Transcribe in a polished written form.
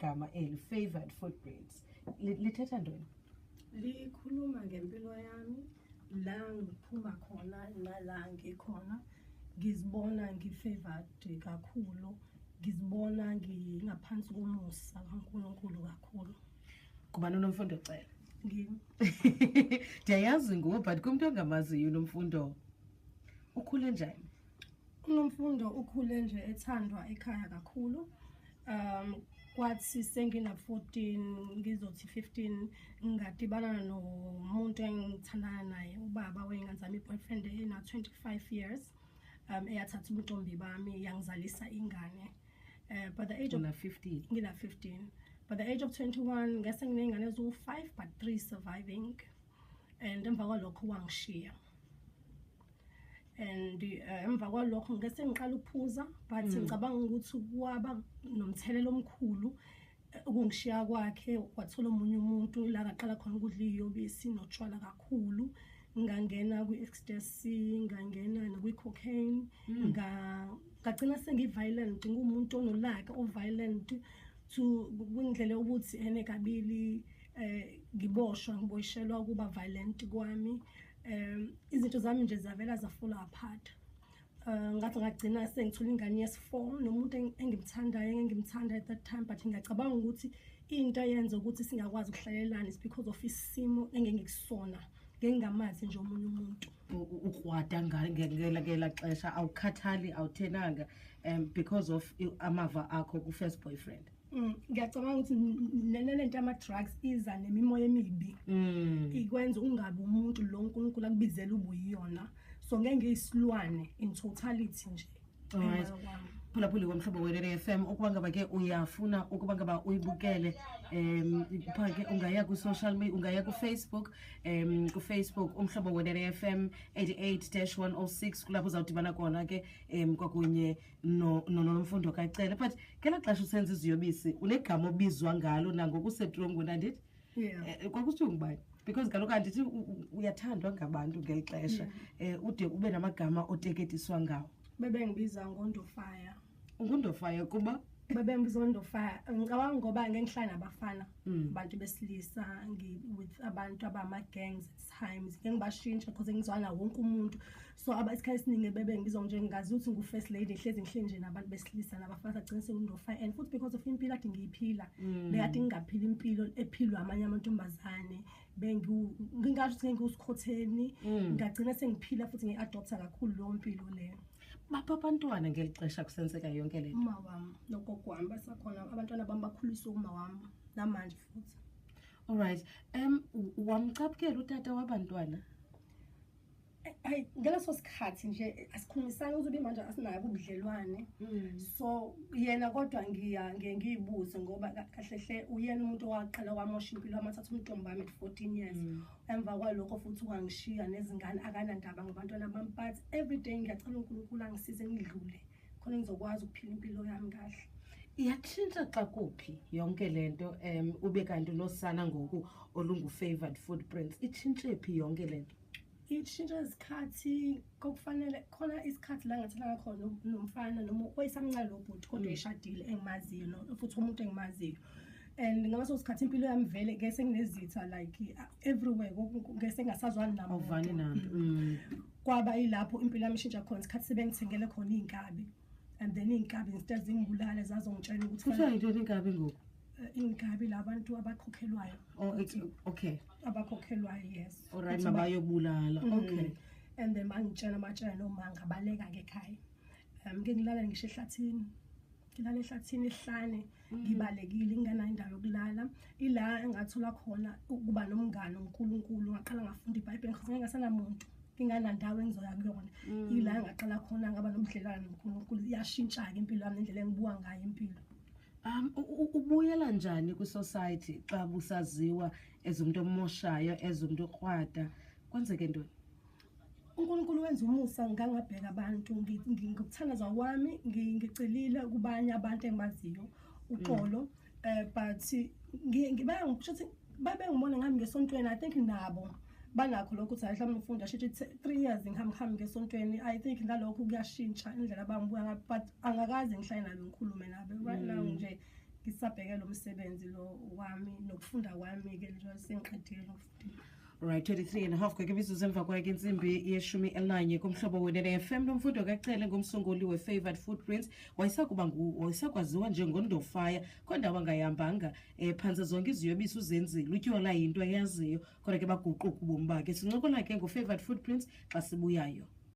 Igama eli, Favored Footprints, lithetha ntoni? Likhuluma ngempilo yami, la ngiphuma khona nala ngikhona. Ngizibona ngi-favored kakhulu, ngizibona ngingaphansi komusa kaNkulunkulu kakhulu. Ngubani uNomfundo Cele? Ngimi. Ndiyayazi nguwe, but kumntu ongamaziyo uNomfundo, ukhule njani? UNomfundo ukhule nje ethandwa ekhaya kakhulu. Kwathi sengina 14, ngizothi 15, ngadibana nomuntu engithandana naye, ubaba wey'ngane zami, i-boyfriend ena 25 years, eyathatha ubuntombi bami, yangizalisa ingane. By the age of Una 15? Ngina 15. By the age of 21 ngase nginey'ngane eziwu-5, but 3 surviving, and emva kwalokho wangishiya, and emva kwalokho ngese ngiqala ukuphuza, but ngicabanga ukuthi kwaba nomthelela omkhulu ukungishiya kwakhe, wathola omunye umuntu, la ngaqala khona ukudla iyobisi notshwala kakhulu. Ngangena kwi-ecstasy, ngangena nakwi-cocaine, ngagcina sengi-violent, ngumuntu onolaka, o-violent to kwindlela yokuthi ene kabili ngiboshwa, ngiboshelwa ukuba violent kwami. Izinto zami nje zavela za-fall apart. Ngathi ngagcina sengithola ingane yesi-4 nomuntu engimthandayo, engimthanda at that time, but ngiyacabanga ukuthi into eyenza ukuthi singakwazi ukuhlalelana is because of isimo engengikusona, ngengingamazi nje omunye umuntu. Ukrwada ngela xesha, awukhathali, awuthenanga, because of amava akho ku-first boyfriend? Ngiyacabanga ukuthi nalento yama-drugs iza nemimoya emibi, ikwenza ungabi umuntu lo uNkulunkulu akubizela ubuyiyona, so ngeke ngiyisilwane in totality nje. Alright. Emva kwami. Phulaphuli woMhlobo Wenene FM, ukuba ngaba ke uyafuna ukuba ngaba uyibukele, pha ke ungaya ku-social media, ungaya kuFacebook, kuFacebook Umhlobo Wenene FM 88-106, kulapho uzawudibana khona ke kwakunye noNomfundo kaCele. But ngelaa xesha usenza iziyobisi, unegama obizwa ngalo nangoku usetrongweni, andithi? Yeah. Kwakusithiwa ngubani? Because kaloku andithi uyathandwa ngabantu ngeli xesha, ude ube namagama oteketiswa ngawo. Bebengibiza ngoNdofaya. Ungundofaya kuba? Bebengibiza ngoNdofaya, ngicabanga ngoba ngengihlala nabafana, abantu besilisa, with abantu abama-gangs at times, ngeke ngibashintshe because ngizwana wonke umuntu, so isikhathi esiningi bebengibizwa nje, ngazi ukuthi ngu-first lady, ngihlezi ngihleli nje nabantu besilisa nabafana, sagcina sengundofaya. And futhi because of impilo ade ngiyiphila, bekade ngingaphila impilo ephilwa amanye amantombazane. Ngingasho ukuthi ngengiwusikhotheni, ngagcina sengiphila futhi ngi-adopta kakhulu leyo mpilo leyo. Bapha abantwana ngeli xesha kusenzeka yonke le nto? Uma wami nogogo wami basakhona. Abantwana bami bakhuliswe uma wami namanje futhi. Alright, wamcaphukela utata wabantwana? Hayi, ngaleso sikhathi nje asikhulumisani, uzobe manje asinabo ubudlelwane, so yena kodwa ngiya ngiye ngiyibuze ngoba kahle hle uyena umuntu owaqala wamosha impilo yami, wathatha umntombi wami at 14 years. Emva kwalokho futhi wangishiya nezingane, akanandaba ngabantwana bami, but every day ngiyacela uNkulunkulu angisize ngidlule khona ngizokwazi ukuphila impilo yami kahle. Iyatshintsha xa kuphi yonke le nto, ube kanti unosana ngoku olungu-Favored Footprints? Itshintshe phi yonke le nto? Ishintsha izikhathi kokufanele khona isikhathi la ngathelana khona nomfana, noma oyisamncane lo bhuti, kodwa eshadile, engimaziyo, futhi umuntu engimaziyo, and ngaleso sikhathi impilo yami vele ke senginezitha like everywhere, ke sengasazwani namuntu. Awuvani nanto. Kwaba yilapho impilo yami ishintsha khona, isikhathi sebengithengele khona iy'nkabi, and then iy'nkabi instead zingibulale, zazongitshela ukuthi Kuthiwa yintoni inkabi ngoku? Iy'nkabi la bantu abakhokhelwayo. Oh, okay. Abakhokhelwayo, yes. Alright. Ukuthi Mabayobulala. Okay. And then bangitshela, batshela noma ngabaleka-ke ekhaya. Ngike ngilala ngisho ehlathini, ngilala ehlathini ehlane, ngibalekile, nginganayo indawo yokulala. Ila engathola khona ukuba nomngane, uNkulunkulu. Ngaqala ngafunda iBhayibheli because ngingasenamuntu, nginganandawo engizoya kuyona. Ila engaqala khona ngaba nobudlelwane noNkulunkulu. Iyashintsha-ke impilo yami nendlela engibuka ngayo impilo. Ubuyela njani kwi-society xa busaziwa as umuntu omoshayo, as umuntu okrwada? Kwenzeke ntoni? UNkulunkulu wenza umusa, ngangabheka abantu. Ngokuthandaza kwami ngicelile kubanye abantu engibaziyo uxolo, but bayangisho ukuthi babengibona ngami ngesontweni. I think nabo banakho lokho ukuthi hayi, mhlawumbe ngifunda shuthi 3 years ngihamba ngihambe ngesontweni. I think nalokho kuyashintsha indlela abangibuka ngayo, but angakaze ngihlale nabo ngikhulume nabo right now nje. Ngisabheke lo msebenzi lo wami nokufunda kwami-ke, njengoba sengiqedile nokufundile. Right, 23 and a half kweke imizuzu emva kwake intsimbi ye-11 kuMhlobo Wenene FM. Nomfundo kaCele ngumsunguli we-Favored Footprints. Wayesakuba wayesakwaziwa njengondofaya kwendawo angayihambanga, phantse zonke iziyobisi uzenzile, utywala yinto ayaziyo, kodwa ke baguquka ubomi bakhe. Sincokola ke ngo-Favored Footprints xa sibuyayo.